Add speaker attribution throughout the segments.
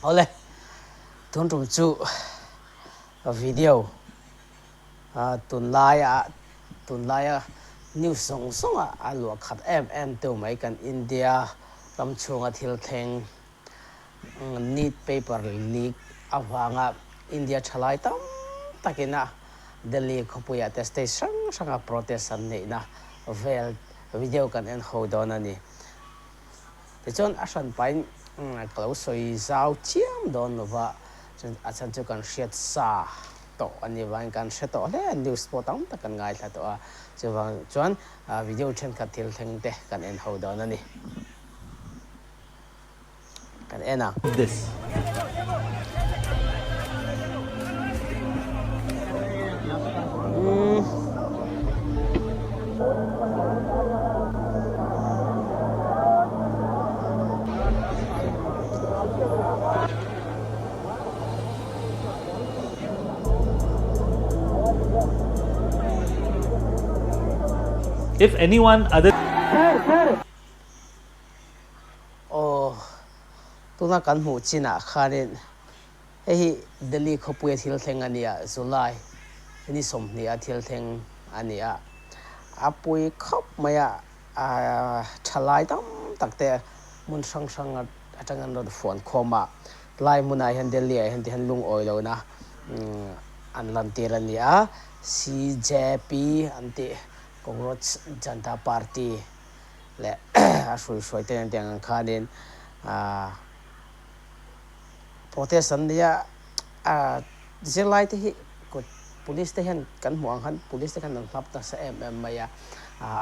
Speaker 1: Awle, tun tum chu video tunlaia tunlaia news zawng zawnga a luah khat em em deuh mai kan India ram chhunga thil thleng NEET paper leak avanga India thalai tam takina Delhi khawpuiah te state hrang hranga protest an neihna vel video kan en ho dawn a ni. Tichuan a hran pahin ka lo sawi zau chiam dawn lova, a chhan chu kan hriat sa tawh a nih vangin kan hre tawh hle a, news pawh tam tak kan ngaithla tawh a, chuvang chuan video thenkhat thil thleng te kan en ho dawn a ni. Kan en ang.
Speaker 2: This. If anyone other.
Speaker 1: Aw, tuna kan hmuh chinah khanin hei hi Delhi khawpuia thil thleng a ni a, July ni 20 a thil thleng a ni a, a pui khawp mai a, thalai tam tak te hmun hrang hrang atang an rawn fuan khawm a, tlai hmunah hian Delhi ah hian ti hian lungawi lohna an lantir a ni a, CJP an tih Cockroach Janta Party leh a hruihruai te nen tiang ang khanin protest an nia a zirlai te hi kut police te hian kan hmuh ang khan police te khan an hlap nasa em em mai a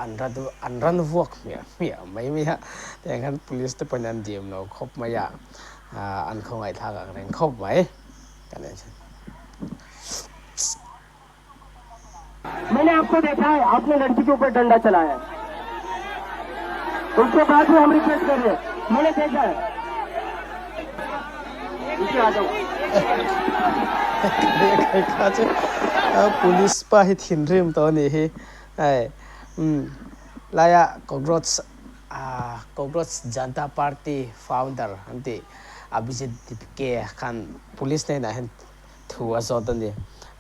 Speaker 1: an ran an ran vuak hmiah hmiah mai mai a tiang khan police te pawhin an dim lo khawp mai a an khawngaihthlak ang reng khawp mai kan en chhin.
Speaker 3: मैंने आपको देखा है आपने लड़की के ऊपर डंडा चलाया है उसके बाद भी हम रिक्वेस्ट कर रहे हैं मैंने देखा है नीचे आ जाओ
Speaker 1: Kha chu police pa hi thinrim tawh a nih hi hei umm laia cockroach ah cockroach janta party founder an tih Abhijit Dipke khan police hnenah hian Thu a zawt a ni.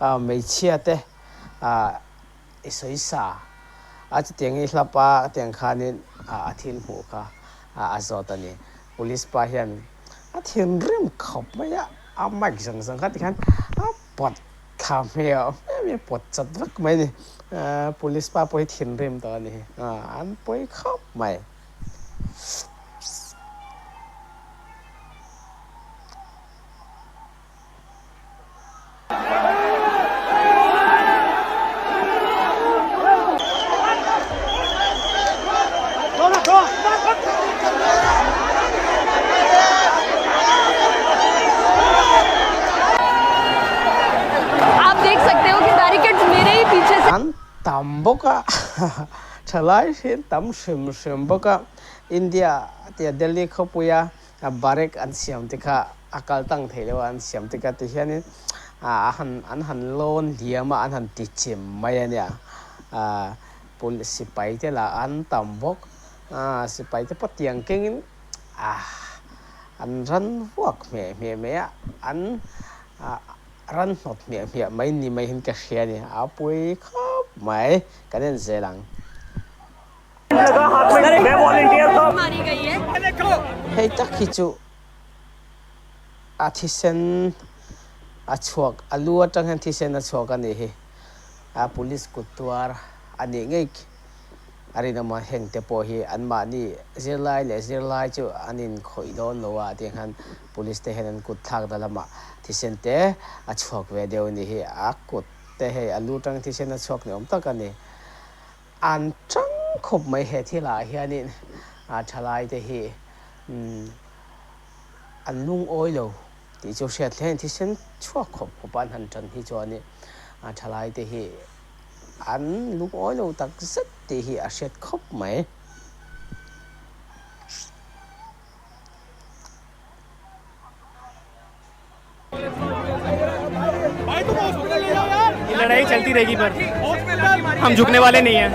Speaker 1: A hmeichhia te i sawi sa a chutiang i hlap a tiang khanin a thil hmuh kha a zawt a ni. Police pa hian a thinrim khawp mai a, a mic zawng zawng kha tikhan a pawt thla hmel hmel mai a pawt chat vek mai a ni. Police pa pawh hi thinrim tawh a ni. An pawi khawp mai. An tam bawk a, thalai hrian tam hrim hrim bawk a, India tia Delhi khawpuia Barrack an siam te kha a kal tang thei lo a, an siam te kha ti hianin a han an han lawn hliam a, an han ti chim mai a nia. Police sipai te lah an tam bawk a, sipai te pawh tiang kengin an ran vuak hmeh hmeh mai a, an ran hnawt hmiah hmiah mai ni mai hian ka hria a ni, a pui khawp mai, kan en zel ang. Hei tak hi chu a thisen a chhuak a lu atang hian thisen a chhuak a nih hi a police kut tuar a nih ngei a rinawm a heng te pawh hi anmahni zirlai leh zirlai chu an inkhawih dawn lo a tiang hian police te hian an kut thlak na lamah thisen te a chhuak ve deuh a nih hi a kut te hei a lu atang thisen a chhuak ni awm tak a ni. An tang khawp mai he thilah hianin thalai te hi an lungawi lo tih chu hriat hle a ni. Thisen chhuak khawp khawpa an han tan hi chuanin thalai te hi an lungawi lo tak zet tih hi a hriat khawp mai.
Speaker 2: लड़ाई चलती रहेगी पर हम झुकने वाले नहीं हैं।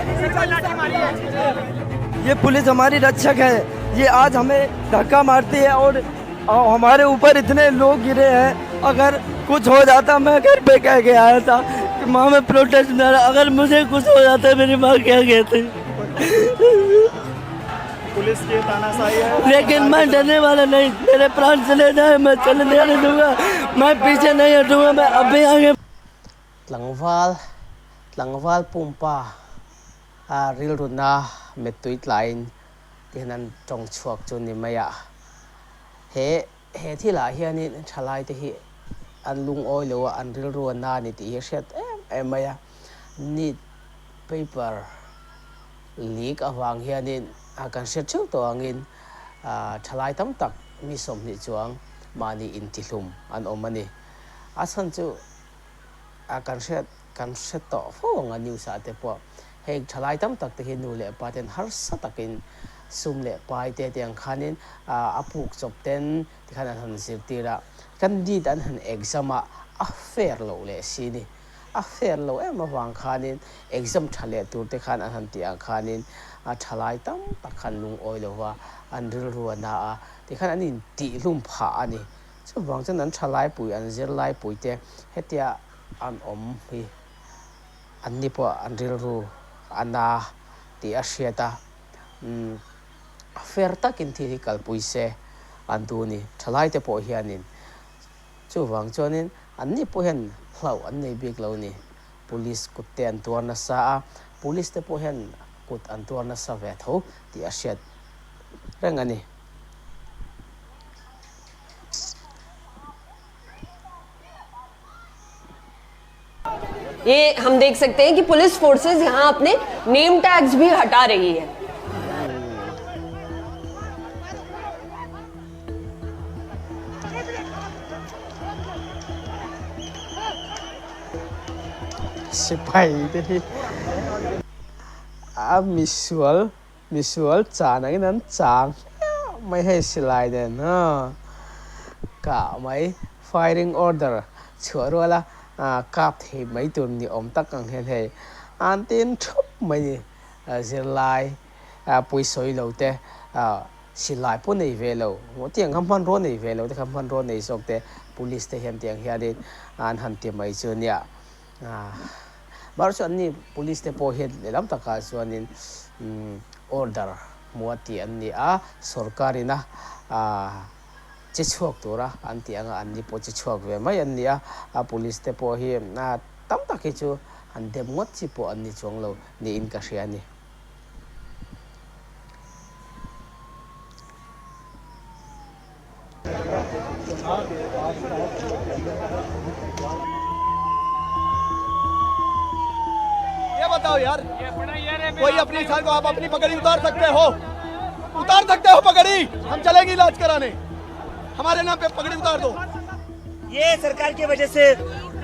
Speaker 3: ये पुलिस हमारी रक्षक है, ये आज हमें धक्का मारती है और
Speaker 4: हमारे ऊपर इतने लोग गिरे हैं, अगर कुछ हो जाता, मैं घर पे कह के आया था कि माँ मैं प्रोटेस्ट में, अगर मुझे कुछ हो जाता मेरी माँ क्या कहती।
Speaker 2: पुलिस की तानाशाही है,
Speaker 4: लेकिन मैं डरने वाला नहीं, मेरे प्राण चले जाए मैं चलने नहीं दूंगा, मैं पीछे नहीं हटूंगा, मैं अभी आगे।
Speaker 1: Tlangval, tlangval pumpa a rilruna mittui tlain tihian an tawng chhuak chu ni mai a. He he thilah hianin thalaite hi an lungawi lo a, an rilru a na ni tih hi a hriat em em mai a. Neet paper leak avang hianin kan hriat theuh tawh angin thalai tam tak mi 20 chuang mahni intihlum an awm a ni. A chhan chu kan hriat kan hre tawh fo ang a news ah te pawh heng thalai tam tak te hi nu leh pa ten harsa takin sum leh pai te tiang khanin a puk chawp ten tikhan an han zirtir a, kan NEET an han exam a, a fair loh leh si ni. A fair lo em avang khanin exam tha leh tur te khan an han tih ang khanin a thalai tam tak khan lungawi lo va, an rilru a na a, tikhan an intihlum phah a ni. Chuvang chuan an thalaipui, an zirlaipui te hetia an awm hi anni pawh an rilru a na tih a hriat a, fair takin thil hi kalpui se an duh a ni. Thalaite pawh hianin chuvang chuanin anni pawh hian hlauh an nei bik lo a ni. Police kut te an tuar nasa a, police te pawh hian kut an tuar nasa ve tho tih a hriat reng a ni.
Speaker 5: ये हम देख सकते हैं कि police forces यहाँ अपने name tags भी हटा रही है।
Speaker 1: Sipai te hi a misual Misual chan angin an chang hliah mai hei silai nen ha kah mai firing order chhuah rual a kap thei mai tur ni awm tak ang hian hei an tin thup mai ni zirlai puisawi lo te silai pawh nei ve lo tiang kha hmanrua nei ve lo te kha hmanrua nei zawk te police te hian tiang hianin an han ti mai chu nia. Mahse chu anni police te pawh hian lehlam takah chuanin order hmu a tih an ni a, sorkar ina che chhuak tura an tih anga anni pawh che chhuak ve mai an ni a, police te pawh hi tam tak hi chu han dem ngawt chi pawh an ni chuang lo niin ka hria a ni.
Speaker 2: ये बताओ यार, कोई अपनी सर को आप अपनी पगड़ी उतार सकते हो? उतार सकते हो पगड़ी? हम चलेंगे इलाज कराने, हमारे नाम पे पगड़ी उतार दो।
Speaker 3: ये सरकार की वजह से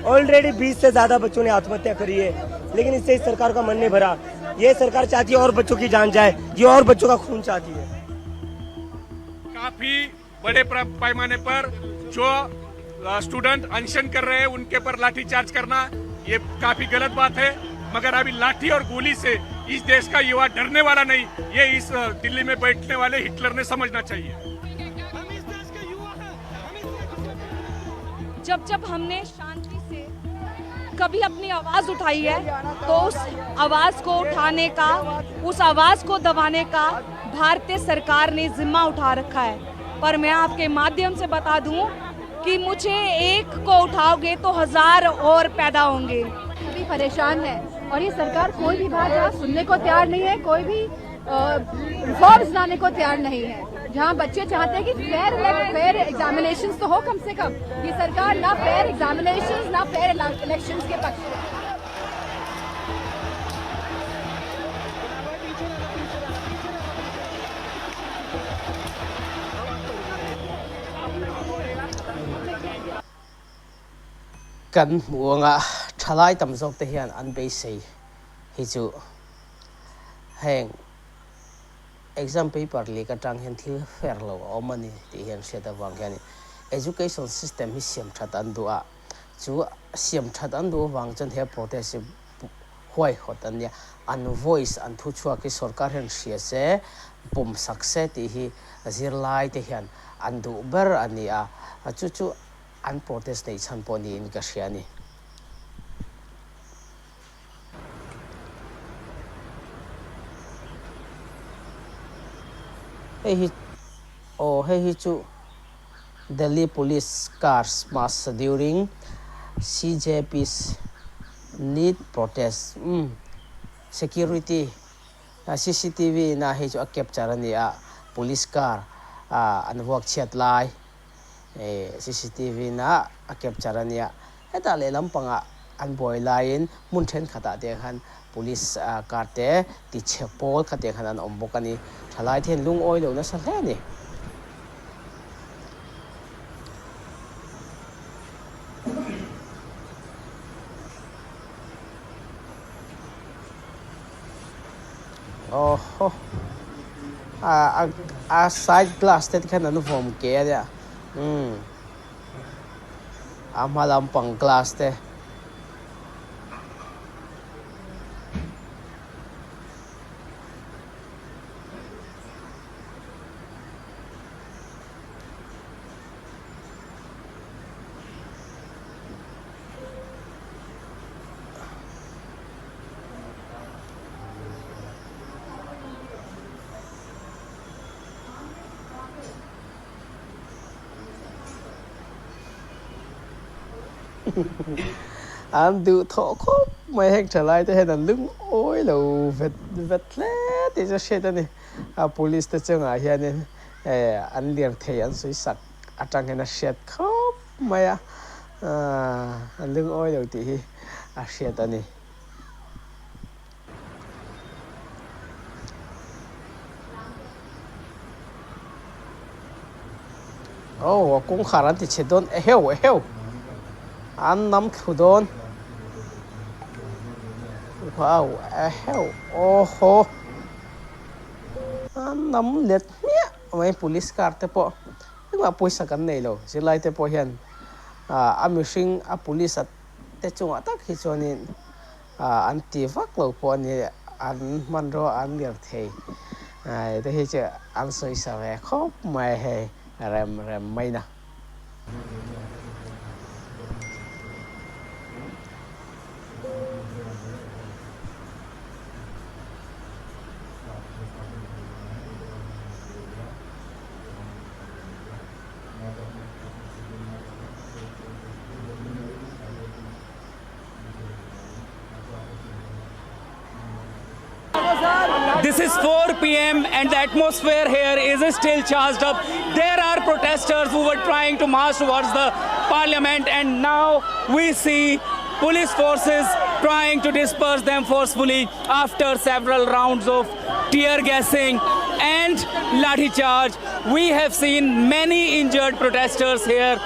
Speaker 3: ऑलरेडी 20 से ज्यादा बच्चों ने आत्महत्या करी है, लेकिन इससे इस सरकार का मन नहीं भरा। ये सरकार चाहती है और बच्चों की जान जाए, ये और बच्चों का खून चाहती है।
Speaker 6: काफी बड़े पैमाने पर जो स्टूडेंट अनशन कर रहे हैं उनके पर लाठी चार्ज करना ये काफी गलत बात है, मगर अभी लाठी और गोली से इस देश का युवा डरने वाला नहीं, ये इस दिल्ली में बैठने वाले हिटलर ने समझना चाहिए।
Speaker 7: जब जब हमने शांति से कभी अपनी आवाज़ उठाई है तो उस आवाज़ को उठाने का, उस आवाज़ को दबाने का भारतीय सरकार ने जिम्मा उठा रखा है। पर मैं आपके माध्यम से बता दूं कि मुझे एक को उठाओगे तो 1000 और पैदा होंगे।
Speaker 8: सभी परेशान हैं और ये सरकार कोई भी बात जहाँ सुनने को तैयार नहीं है, कोई भी रिफॉर्म्स लाने को तैयार नहीं है। जहाँ बच्चे चाहते हैं कि फेयर एग्जामिनेशंस तो हो कम से कम, ये सरकार ना फेयर एग्जामिनेशंस ना फेयर इलेक्शंस के पक्ष में।
Speaker 1: Kan hmuh anga thalai tam zawk te hian an beisei hi chu heng exam paper leak atang hian thil fair lo a awm a ni tih hian hriat avang hian education system hi siam that an duh a, chu siam that an duh avang chuan he protest hi huaihawt an nia, an voice an thu chhuak hi sorkar hian hria se, pawm sak se tih hi zirlai te hian an duh ber a ni a, chu chu an protest neih chhan pawh niin ka hria a ni. Hei hi aw hei hi chu Delhi Police car smash during CJP's NEET protest umm security cctv na hei chu a capture a ni a police car an vuak chhiat lai cctv na a capture a nia hetah lehlam pangah an buai laiin hmun thenkhatah te khan police car te tichhe pawl kha te khan an awm bawk a ni thalai te hian lungawi lo nasa hle a ni. Aww a side glass te khan an vawm ke a nia umm a hma lampang glass te. An duh thawh khawp mai heng thalai te hian an lungawi lo vet vet hle tih chu hriat a ni a police te chungah hianin an lirthei an sawi sak atang hian a hriat khawp mai a an lungawi lo tih hi a hriat a ni. Aw a kawngkhar an ti chhe dawn eheu eheu an nam thlu dawn wow eheu aw haw an nam let hmiah mai police car te pawh engmah pawisa kan nei lo zirlai te pawh hian a mihring a police a te chungah tak hi chuanin an ti vak lo pawh a ni an hmanrua an lir thei te hi chu an sawisa ve khawp mai hei rem rem mai na.
Speaker 9: This is 4 p.m. and the atmosphere here is still charged up. There are protesters who were trying to march towards the parliament and now we see police forces trying to disperse them forcefully after several rounds of tear gassing and lathi charge. We have seen many injured protesters here.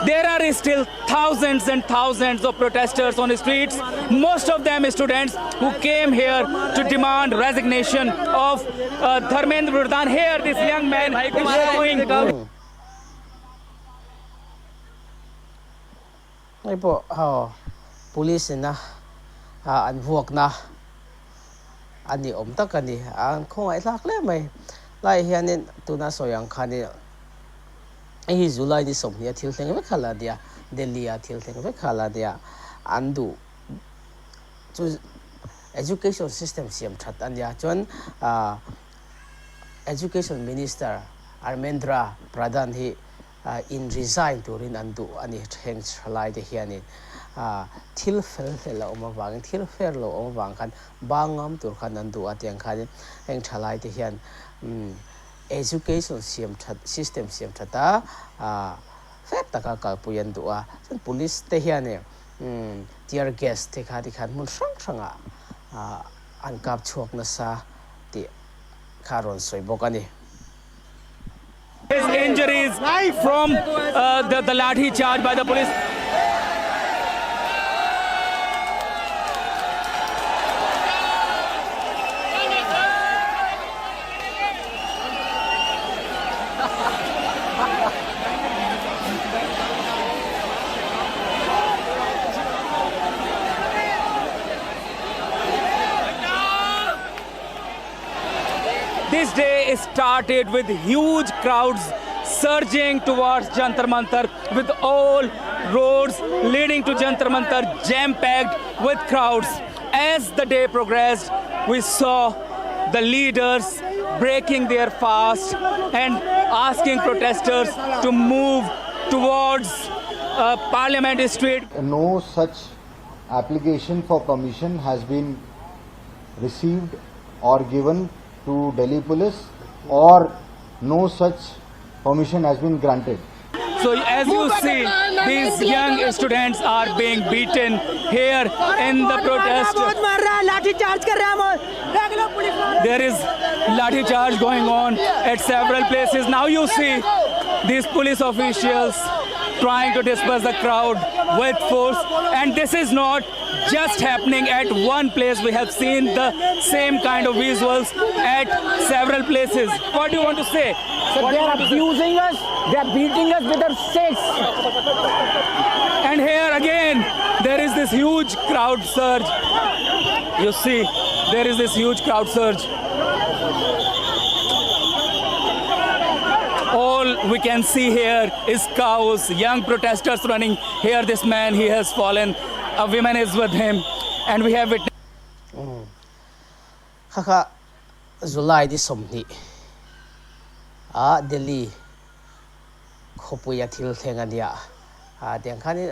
Speaker 9: There are still thousands and thousands of protesters on the streets, most of them students who came here to demand resignation of uh, Dharmendra Pradhan. Here, this young man is showing.
Speaker 1: Hei pawh aw police ina an vuakna a ni awm tak a ni. An khawngaih hlak hle mai. Lai hianin tuna sawi ang khanin hei hi July ni 20 a thil thleng vek kha la nia, Delhi a thil thleng vek kha la nia. An duh chu education system siam that a nia. Chuan education minister Dharmendra Pradhan hi in resign turin an duh a ni. Heng thalai te hianin thil fel hlel a awm avangin, thil fair lo a awm avang khan bang ngam tur khan an duh a tiang khanin heng thalai te hian education siam that, system siam that a fair taka kalpui an duh a. Chuan police te hianin tear gas te kha tikhan hmun hrang hrangah an kap chhuak nasa tih kha a rawn sawi bawk a ni.
Speaker 9: His injuries from uh, the, the lathi charge by the police. This day started with huge crowds surging towards Jantar Mantar with all roads leading to Jantar Mantar jam-packed with crowds. As the day progressed, we saw the leaders breaking their fast and asking protesters to move towards uh, Parliament Street.
Speaker 10: No such application for permission has been received or given to Delhi police or no such permission has been granted.
Speaker 9: So as you see, these young students are being beaten here in the protest. There is lathi charge going on at several places. Now you see these police officials trying to disperse the crowd with force. And this is not just happening at one place. We have seen the same kind of visuals at several places. What do you want to say?
Speaker 11: So they are abusing us, they are beating us with their sticks.
Speaker 9: And here again, there is this huge crowd surge. You see, there is this huge crowd surge. All we can see here is cows, young protesters running. Here, this man, he has fallen. A woman is with him. And we have witnessed.
Speaker 1: Kha kha July ni 20 a Delhi khawpuia thil thleng a nia. Tiang khanin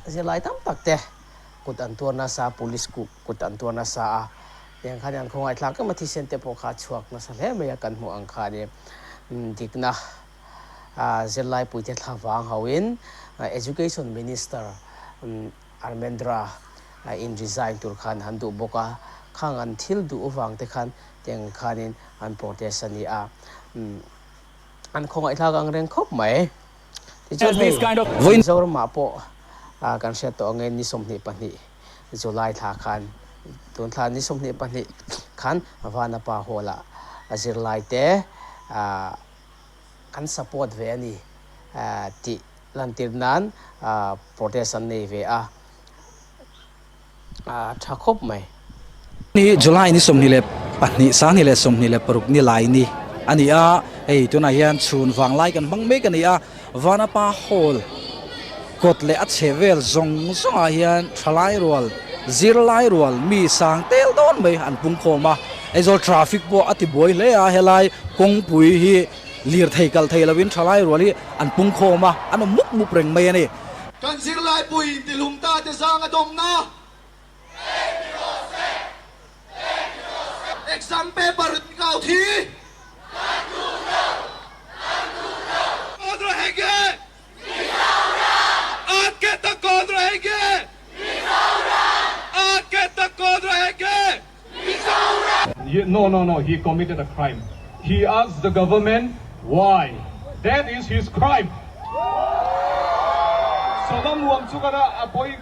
Speaker 1: zirlai tam tak te kut an tuar nasa, police kut an tuar nasa a, tiang khanin an khawngaihthlak em a thisen te pawh kha a chhuak nasa hle mai a kan hmuh ang khanin dikna zirlai puite thla vang hoin Education Minister Armendra in resign tur khan han duh bawk a, khang an thil duh vang te khan tiang khanin an protest a ni a, an khawngaihthlak ang reng khawp mai. Tichuan hei Mizoramah pawh kan hriat tawh angin ni 22 July thla khan tun thla ni 22 khan Vanapa Hall-ah zirlaite kan support ve a ni tih lantir nan protest an nei ve a, a tha khawp mai.
Speaker 12: Ni July ni 22 2026 ni lai ni a ni a, hei tunah hian chhun vang lai kan hmang mek a ni a, Vanapa Hall kawt leh a chhe vel zawng zawngah hian thalai rual, zirlai rual mi sang tel dawn mai an pung khawm a, Aizawl traffic pawh a ti buai hle a, helai kawngpui hi lirthei kal thei lovin thalai rual hi an pung khawm a, an awm mup mup reng mai a ni.
Speaker 2: Kan zirlaipui intihlum ta te zang a dawmna. Exam paper kau thi.
Speaker 6: No no no he committed a crime he asked the government why that is his crime Sonam Wangchuk a a pawi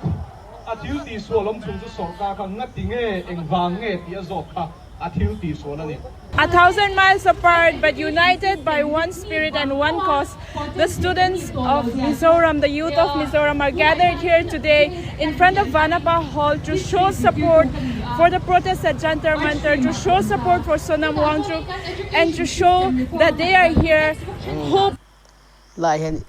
Speaker 6: a thil tihsual awm chung chu sorkar kha ngati nge engvang nge tih a zawt kha a thil tihsual a ni.
Speaker 13: A thousand miles apart but united by one spirit and one cause, the students of Mizoram, the youth of Mizoram are gathered here today in front of Vanapa Hall to show support for the protests at Jantar Mantar, to show support for Sonam Wangchuk and to show that they are here hope
Speaker 1: Lai hian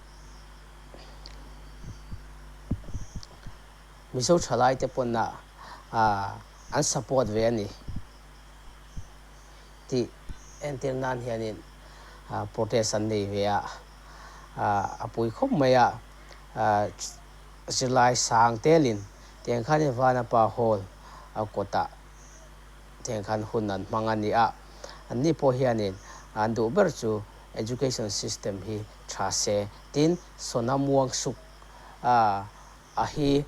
Speaker 1: Mizo thalaite pawnah an support ve a ni. Tih entir nan hianin protest an nei ve a, a pui khawp mai a, zirlai sang telin tiang khanin Vanapa Hall a kawtah tiang khan hun an hmang a ni a, anni pawh hianin an duh ber chu education system hi tha se tin Sonam Wangchuk a hi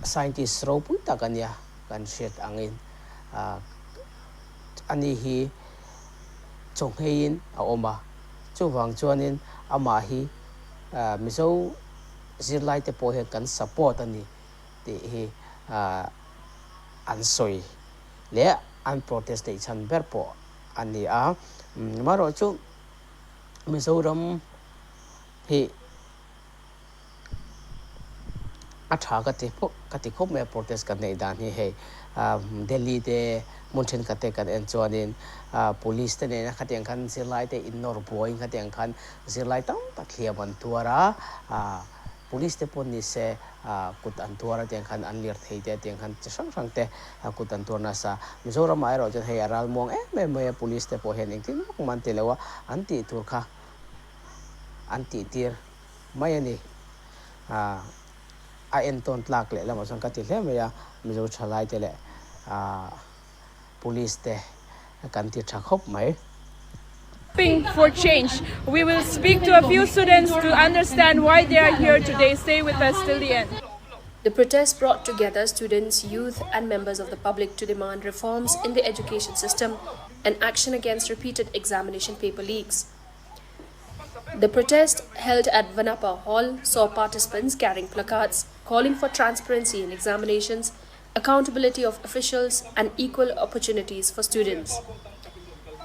Speaker 1: Scientist ropui tak a nia kan hriat angin ani hi chawngheiin a awm a, chuvang chuanin amah hi Mizo zirlaite pawh hian kan support a ni tih hi an sawi leh an protest neih chhan ber pawh a ni a. Amaherawhchu Mizoram hi. A tha ka ti khawp ka ti khawp mai a protest kan neih dan hi hei Delhi te hmun thenkhat te kan en chuanin police te nena khatiang khan zirlai te innawr buaiin khatiang khan zirlai tam tak hliam an tuar a, police te pawh ni se kut an tuar a tiang khan an lirthei te tiang khan chi hrang hrang te kut an tuar nasa. Mizoramah erawh chuan hei a ralmuang em em mai a, police te pawh hian engtin vak mah an ti lo a, an tih tur kha an tih tir mai a ni. A entawn tlak leh lamah chuan ka ti hle mai a, Mizo thalai te leh police te kan ti tha khawp mai.
Speaker 13: For change. We will speak to a few students to understand why they are here today. Stay with us till the end.
Speaker 14: The protest brought together students, youth and members of the public to demand reforms in the education system and action against repeated examination paper leaks. The protest held at Vanapa Hall saw participants carrying placards calling for transparency in examinations, accountability of officials and equal opportunities for students.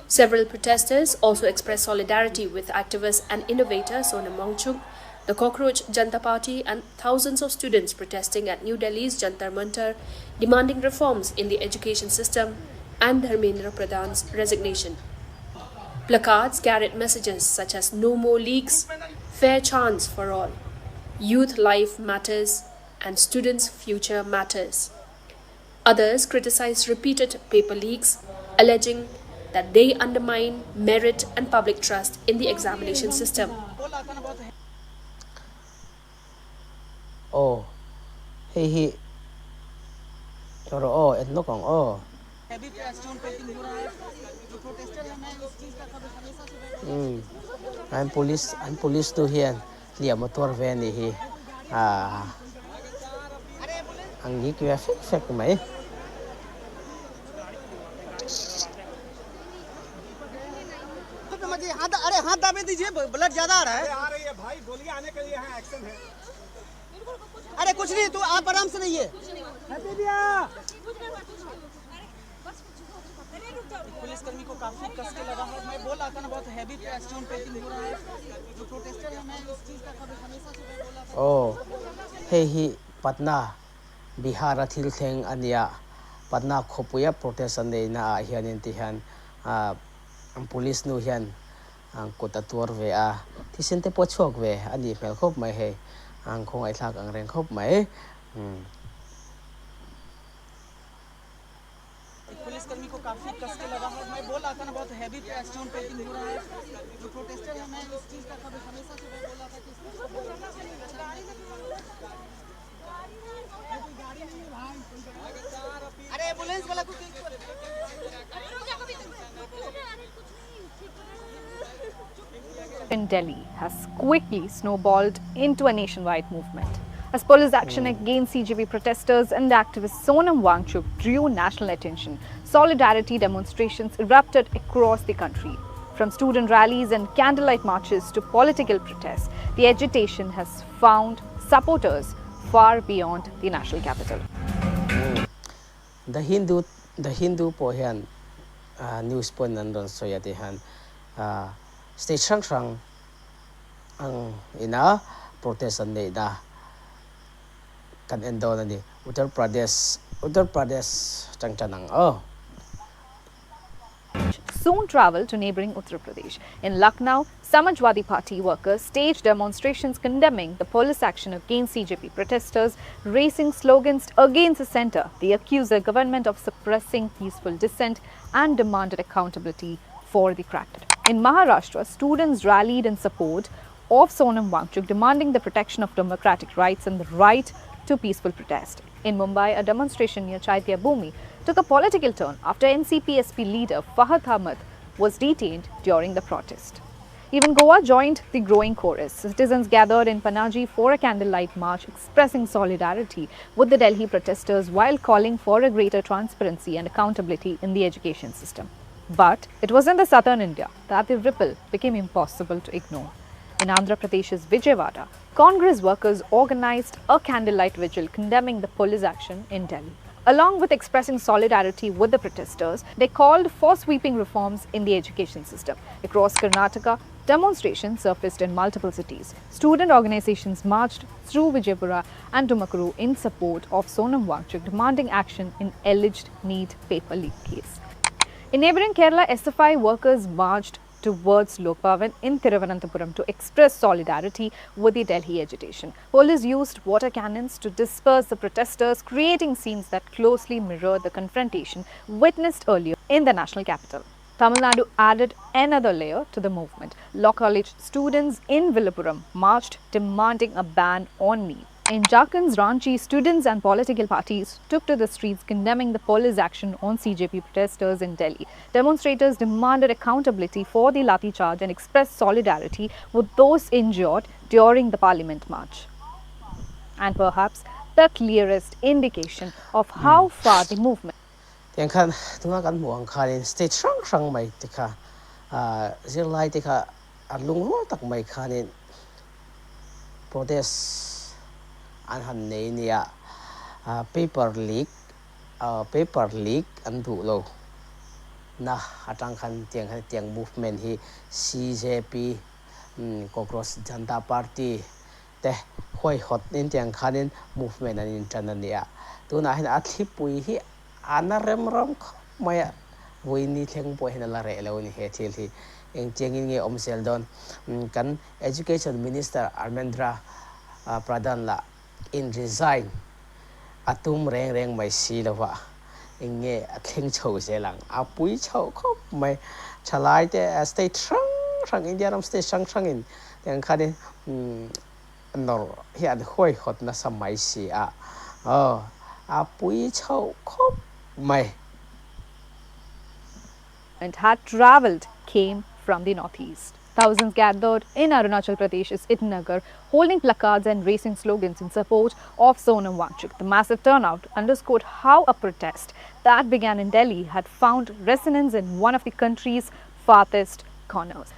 Speaker 14: Several protesters also expressed solidarity with activist and innovator Sonam Wangchuk, the Cockroach Janta Party and thousands of students protesting at New Delhi's Jantar Mantar, demanding reforms in the education system and Dharmendra Pradhan's resignation. Placards carried messages such as no more leaks, fair chance for all, youth life matters, and students' future matters. Others criticized repeated paper leaks, alleging that they undermine merit and public trust in the examination system.
Speaker 1: Aw hei hi rawh aw en lawk ang aw. Umm an police an police nu hian hliam a tuar ve a nih hi aaa ang ngik ve fek fek mai. Aw hei hi Patna Bihar a thil thleng a nia Patna khawpuia protest an neihna ah hianin ti hian police nu hian kut a tuar ve a thisen te pawh a chhuak ve a nih hmel khawp mai hei an khawngaihthlak ang reng khawp mai.
Speaker 15: In Delhi has quickly snowballed into a nationwide movement. As police action against CJP protesters and activist Sonam Wangchuk drew national attention, solidarity demonstrations erupted across the country. From student rallies and candlelight marches to political protests, the agitation has found supporters far beyond the national capital.
Speaker 1: The Hindu The Hindu pawh hian news pawhin an rawn sawi a ti hian state hrang hrang ang ina protest an neihna kan en dawn a ni. Uttar Pradesh Uttar Pradesh tang tan ang aw.
Speaker 15: Soon travel to neighboring Uttar Pradesh. In Lucknow, Samajwadi Party workers staged demonstrations condemning the police action against CJP protesters, raising slogans against the centre. They accused the government of suppressing peaceful dissent and demanded accountability for the crackdown. In Maharashtra, students rallied in support of Sonam Wangchuk, demanding the protection of democratic rights and the right to peaceful protest. In Mumbai, a demonstration near Chaitya Bhumi took a political turn after NCPSP leader Fahad Ahmed was detained during the protest. Even Goa joined the growing chorus. Citizens gathered in Panaji for a candlelight march expressing solidarity with the Delhi protesters while calling for a greater transparency and accountability in the education system. But it was in the southern India that the ripple became impossible to ignore. In Andhra Pradesh's Vijayawada, Congress workers organized a candlelight vigil condemning the police action in Delhi. Along with expressing solidarity with the protesters, they called for sweeping reforms in the education system. Across Karnataka, demonstrations surfaced in multiple cities. Student organizations marched through Vijayapura and Tumakuru in support of Sonam Wangchuk, demanding action in alleged NEET paper leak case. In neighboring Kerala, SFI workers marched towards Lok Bhavan in Thiruvananthapuram to express solidarity with the Delhi agitation. Police used water cannons to disperse the protesters, creating scenes that closely mirrored the confrontation witnessed earlier in the national capital. Tamil Nadu added another layer to the movement. Law college students in Villupuram marched demanding a ban on NEET. In Jharkhand's Ranchi, students and political parties took to the streets condemning the police action on CJP protesters in Delhi. Demonstrators demanded accountability for the lathi charge and expressed solidarity with those injured during the parliament march. And perhaps the clearest indication of how far the movement
Speaker 1: Tiang khan tuna kan hmuh ang khanin state hrang hrang mai te kha zirlai te kha an lungrual tak mai khanin protest an han nei nia paper leak paper leak an duh lo na atang khan tiang khan tiang movement hi CJP Cockroach Janta Party te huaihawt in tiang khanin movement an intan a nia tunah hian a thlipui hi A na rem ram khawp mai a, vawiini thleng pawh hian a la reh lo a ni he thil hi. Engtiangin nge awm zel dawn? Kan Education Minister Armendra Pradhan lah in resign a tum reng reng mai si lo va, eng nge a thleng chho zel ang? A pui chho khawp mai. Thalai te state hrang hrang, India ram state hrang hrangin tiang khanin nawrh hi an huaihawt nasa mai si a, aw a pui chhoh khawp mai.
Speaker 15: And had travelled came from the northeast. Thousands gathered in Arunachal Pradesh's Itanagar, holding placards and raising slogans in support of Sonam Wangchuk. The massive turnout underscored how a protest that began in Delhi had found resonance in one of the country's farthest corners.